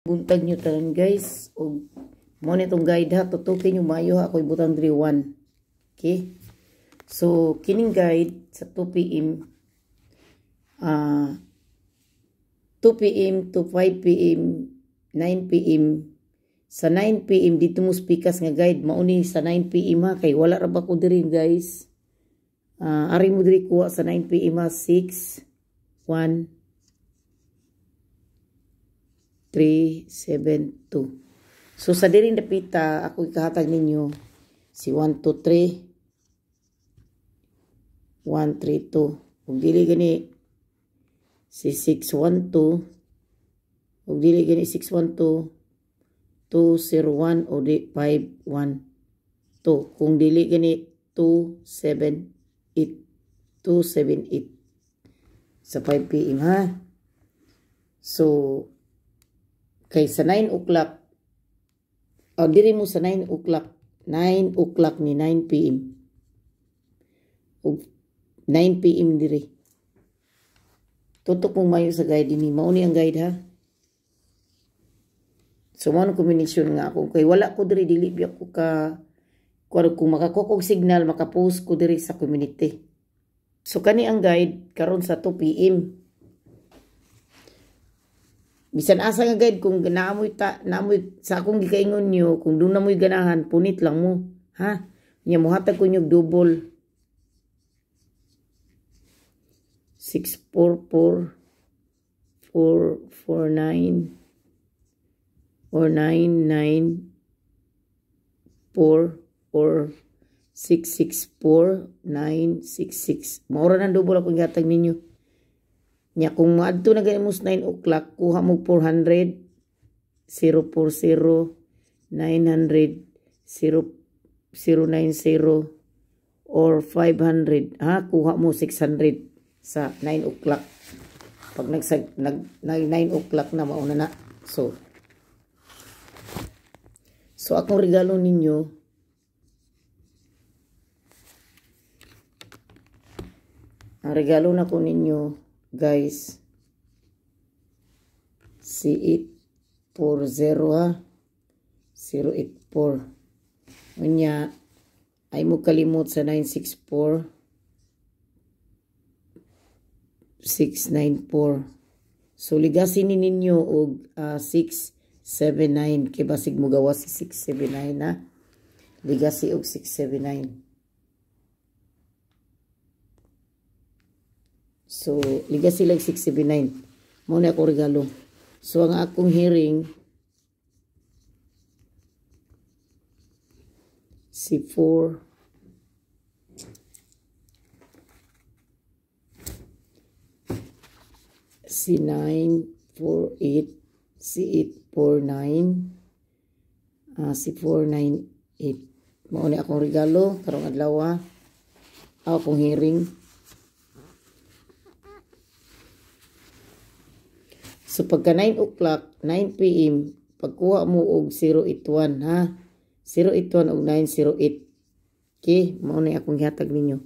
Buntag nyo tanan, guys. Og mo ni itong guide ha, tutukin nyo mayo ha, ako ibutang diri 1. Okay? So, kining guide sa 2 p.m. 2 p.m. to 5 p.m., 9 p.m. Sa 9 p.m. dito mo speakers nga guide, mauni sa 9 p.m. ha, kay wala ra ba ko diri, guys. Ari mo diri kuha sa 9 p.m. ha, 6, 1, 3, 7, 2. So sa diring dapita, ako ikahatag ninyo si 1, 2, 3, 1, 3, 2. Ug dili gani si 6, 1, 2. Ug dili gani 6, 1, 2, 2, 0, 1 o di 5, 1, 2. Kung dili gani 2, 7, 8. 2, 7, 8. Sa 5 p.m. ha. So, kay sa 9 o'clock, oh, diri mo sa 9 o'clock, 9 o'clock ni 9 p.m. Ug 9 p.m. diri. Tutok mong mayo sa guide ni. Mauni ang guide ha. So, mo combination nga ako. Kay wala ko diri, dili biya ko ka, kung makakuha kog signal, makapost ko diri sa community. So, kani ang guide, karon sa 2 p.m. Bisan asa nga guide, kung naamoy, ta, naamoy sa akong gikaingon nyo, kung doon na mo'y ganahan, punit lang mo. Ha? Nya, muhatag ko nyo double. 6, 4, 4, 4, 4, 9, or 9, 9, 4, or 6, 6, 4, 9, 6, 6. Maura ng double akong gihatag ninyo. Nya, kung maadto na gani mo sa 9 o'clock, kuha mo 400, 040, 900, 0, 090, or 500. Ha, kuha mo 600 sa 9 o'clock. Pag nag 9 o'clock na, mauna na. So, akong regalo ninyo, ang regalo na ko ninyo, guys, si 840 ha, 084. Unya, ay mo kalimot sa 964, 694. So, ligasin ni ninyo og 679. Kay basig mo gawas si 679 ha. Ligasi og 679. So, ligasi lang 679. Mao na ako regalo. So, ang akong hearing, si 4, si 9, 4, 8, si 8, 4, 9, si 4, 9, 8. Mao na akong regalo, karong adlaw, akong hearing. So, pagka 9 o'clock, 9 p.m., pagkuha mo og 081, ha? 081 og 908. Okay? Mao na akong gihatag ninyo.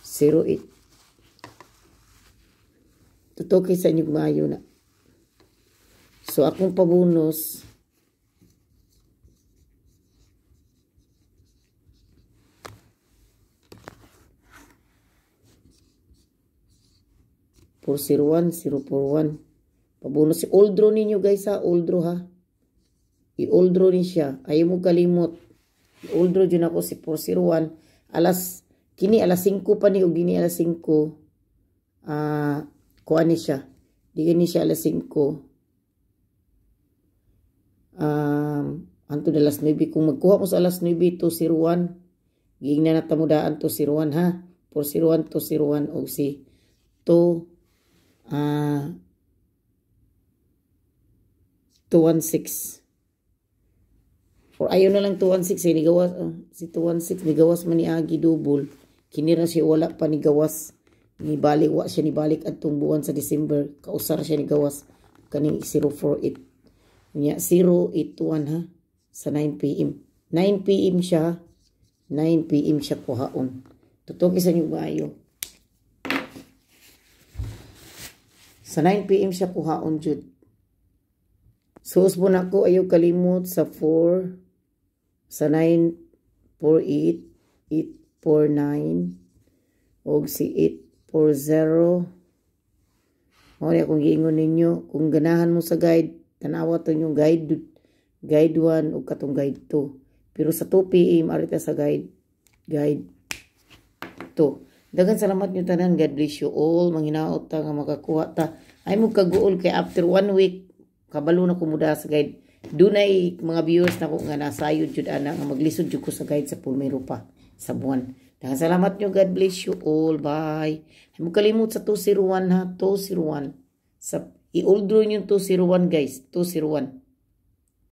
08. Tutukoy sa inyo maayo na. So, akong pabonus, 401, 041. Pabonus si old draw ninyo, guys, ha. Old draw, ha. I-old draw ni siya. Ayaw mo kalimot. I-old draw dyan ako si 401. Alas, kini alas 5 pa ni, o gini alas 5. Kuha ni siya. Di gini siya alas 5. Anto na alas 9. Kung magkuha mo sa alas 9, 201. Giingnan na tamudaan 201, ha. 401, 201, o si 2, 216. Or ayaw na lang 216 eh, nigawas, si 216 nigawas man ni Agi double. Kini ra siya wala pa nigawas. Nibalik wa siya nibalik adtong buwan sa December. Kausar siya nigawas kaning 048. Unya 081 ha sa 9 p.m. 9 p.m. siya. 9 p.m. siya kuhaon. Tutuki sa inyo maayo. Sa 9 p.m. siya kuhaon jud. So usbon ako, ayaw kalimot sa 4, sa 9 4 8, 8 4 9 og si 8 4 0. Mao ni akong giingon ninyo, kung ganahan mo sa guide, tanawa to yung guide, guide 1 ug katong guide 2. Pero sa 2 PM ari ta sa guide guide 2. Daghang salamat nyo tanan. God bless you all. Manghinaot ta nga makakuha ta. Ay mo kaguol kay after one week kabalo na ko muda sa guide. Dunay mga viewers na ko nga nasayod jud ana nga maglisod jud ko sa guide sa pulmero pa sa buwan. Daghang salamat nyo. God bless you all. Bye. Ay mo kalimot sa 201 ha. 201. Sa i-all draw nyo 201, guys. 201.